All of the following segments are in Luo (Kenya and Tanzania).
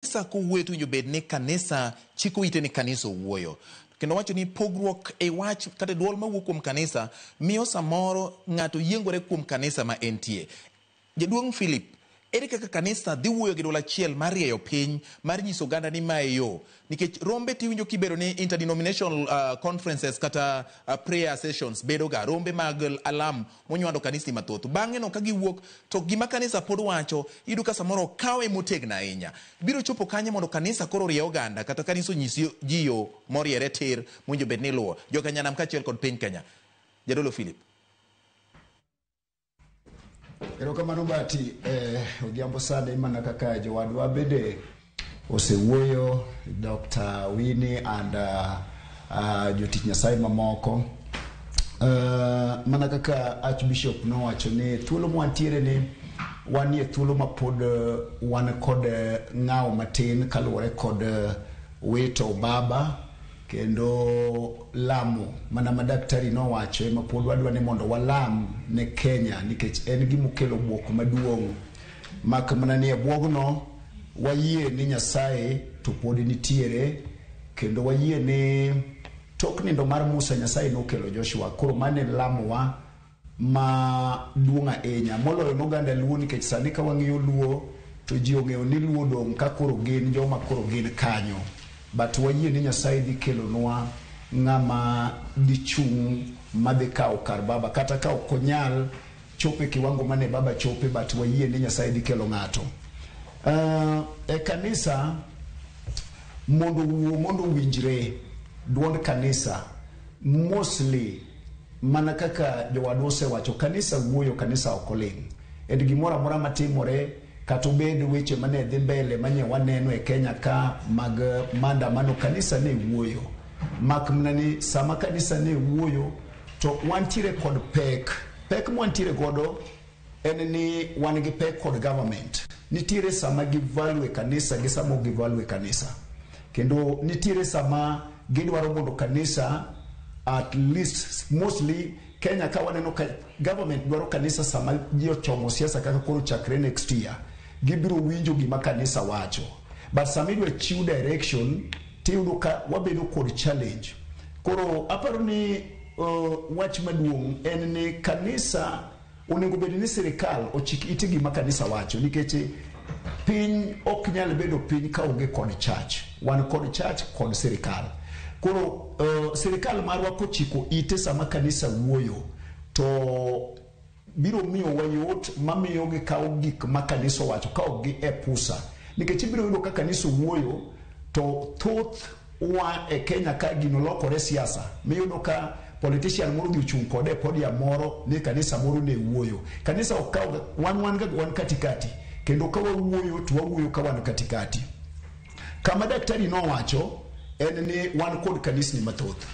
Kanisa kowuoyo to winjo bed ni kanisa chiko ite ni kanisa owuoyo. Kendo wacho ni pogruok e wach kata duol mawuok kuom kanisa miyo samoro ng'ato yiengore kuom kanisa ma entie. Jaduong' Philip, ere kaka kanisa dhi wuoyo gi duol achiel mar rieyo piny, mar nyiso oganda ni mae yo? Nikech rombe tiwinjo kibedo ni interdenominational conferences kata prayer sessions bedo ga rombe mag alam monywando kanisni mathoth. Bang'e no ka giwuok to gima kanisa pod wacho iyudo ka samoro okawe motegno ahinya. Biro chopo kanye mondo kanisa koro orie oganda kata kanisa onyis ji yo moriere tir mowinjo bed ni iluwo. Joka Nyanam kaachiel kod piny Kenya. Jadolo Philip. Erokamano Bati, odhiambo sani mana kaka jowadwa bende osewuoyo Dr. Winnie and jotich Nyasaye mamoko. Mana kaka Archbishop nowacho ni thuolo mwantiere ni wanie thuolo ma pod wan kod ng'awo matin kaluwore kod wito baba kendo lamo mana ma daktari nowacho ema pod wadwa ni mondo walam ne Kenya nikech en gimokelo bwok maduong' mak mana ni e bwogno wayie ni Nyasaye to pod nitiere kendo wayie ni tok nindo mar Musa Nyasaye nokelo Joshua. Koro mano e lamowa maduong' ahinya moloyo noganda Luo nikech sani ka wang'iyo Luo to ji ong'eyo ni Luo dong' ka koro gin joma koro gin kanyo, but wayie ni Nyasaye dhi kelonwa ng'ama dhi chung' madhi kawo kar baba kata ka ok onyal chopo e kiwango mane baba chope, but wayie ni Nyasaye dhi kelo ng'ato. E kanisa mondo owuo mondo owinjre duond kanisa mostly mana kaka jowadwa osewacho, kanisa wuoyo, kanisa ok oling'. And gimoro amora matimore kata obed weche mane dhi mbele manye waneno e Kenya ka mag maandamano, kanisa ne wuoyo. Mak mana ni sama kanisa ne wuoyo to wantiere kod pek. Pek mwantiere godo en ni wan gi pek kod government. Nitiere sama gi value kanisa gi sama ok gi value kanisa. Kendo nitiere sama gidwaro mondo kanisa at least mostly Kenya ka waneno ka government dwaro kanisa sama ji ochomo siasa kaka koro chakre next year gibiro winjo gima kanisa wacho, but sama idwa chiw direction tiyudo ka wabedo kod challenge. Koro aparo ni wach maduong' en ni kanisa onego bed ni sirikal ochik ite gima kanisa wacho nikech piny ok nyal bedo piny ka onge kod church. Wan kod church kod sirikal. Koro sirikal marwa kochiko ite sama kanisa wuoyo to biro miyowa yot mamiyo gikawo gik ma kanisa owacho ka ok gi e pusa, nikech ibiro yudo ka kanisa owuoyo to thoth wa e Kenya ka gino lokore siasa miyudo ka politician moro dhi ochung' kode e podium moro ni kanisa moro ne wuoyo. Kanisa ok kaw wan ga wan katikati kendo ka wawuoyo to wawuoyo ka wan katikati. Kama daktari nowacho en ni wan kod kanisni mathoth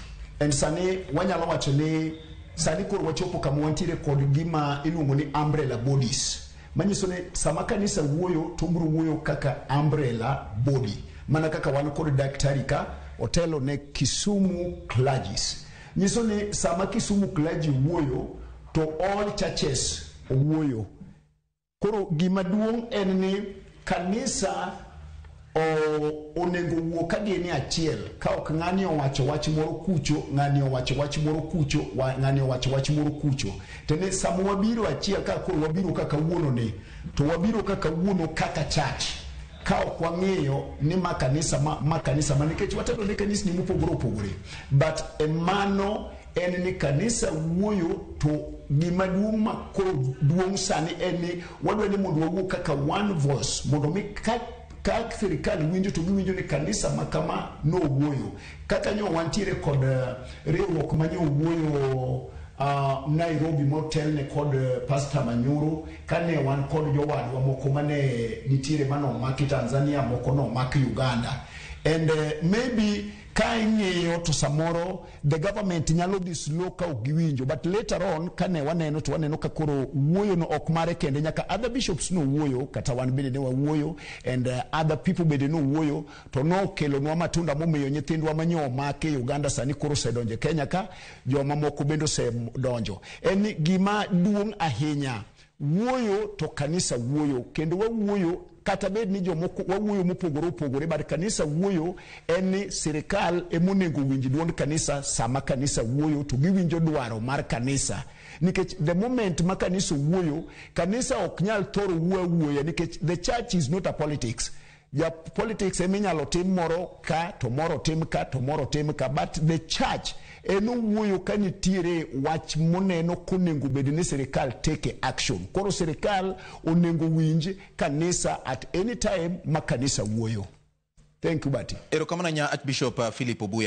and sani wanyalo wacho ni sani koro wachopo kama wantiere kod gima iluongo ni umbrella bodies, manyiso ni sama kanisa wuoyo to obiro wuoyo kaka umbrella body, mana kaka wan kod daktari ka otelo ne Kisumu clergies, nyiso ni sama Kisumu clergy wuoyo to all churches owuoyo. Koro gima duong' en ni kanisa onego wuo ka gin e achiel, ka ok ng'ani owacho wach moro kucho, ng'ani owacho wach moro kucho, ng'ani owacho wach moro kucho. To ni sama wabiro achiel ka koro wabiro ka kawuono ni to wabiro ka kawuono kaka church ka ok wang'iyo ni ma kanisa ma kanisa ma nikech watelo ne kanisni mopogore opogore, but e mano en ni kanisa wuoyo to gima duong' ma koro duong' sani en ni wadwa ni mondo wawuo kaka one voice mondo mi ka sirikal winjo to giwinjo ni kanisa ma kama nowuoyo. Kaka nyo wantiere kod riwruok ma nyo wuoyo Nairobi motelne kod Pastor Manyuru, kane wan kod jowadwa moko mane nitiere manomaki Tanzania, moko nomaki Uganda, and maybe ka ing'iyo to samoro the government nyalo dhi slow ka ok giwinjo, but later on kane waneno to waneno ka koro wuoyo no ok mare kende, nyaka other bishops nowuoyo, kata wan bende ne wawuoyo and other people bende nowuoyo to nokelonwa matunda momiyo nyithindwa manyo omaki Uganda sani koro osedonjo e Kenya ka joma moko bende osedonjo. En ni gima duong' ahinya wuoyo to kanisa wuoyo kendo wawuoyo. Kata bed ni jomoko wawuoyo mopogore opogore, but kanisa wuoyo en ni sirikal emonego winj duond kanisa sama kanisa wuoyo, to giwinjo dwaro mar kanisa. Nikech the moment ma kanisa wuoyo, kanisa ok nyal thoro wuoyo awuoya, nikech the church is not a politics. Ja politics ema inyalo tim moro ka to moro tim ka to moro tim ka, but the church en owuoyo ka nitiere wach moneno konego bed ni sirikal take action. Koro sirikal onego winj kanisa at any time ma kanisa wuoyo. Thank you, Bati. Erokamano nya Archbishop Philip Obuya.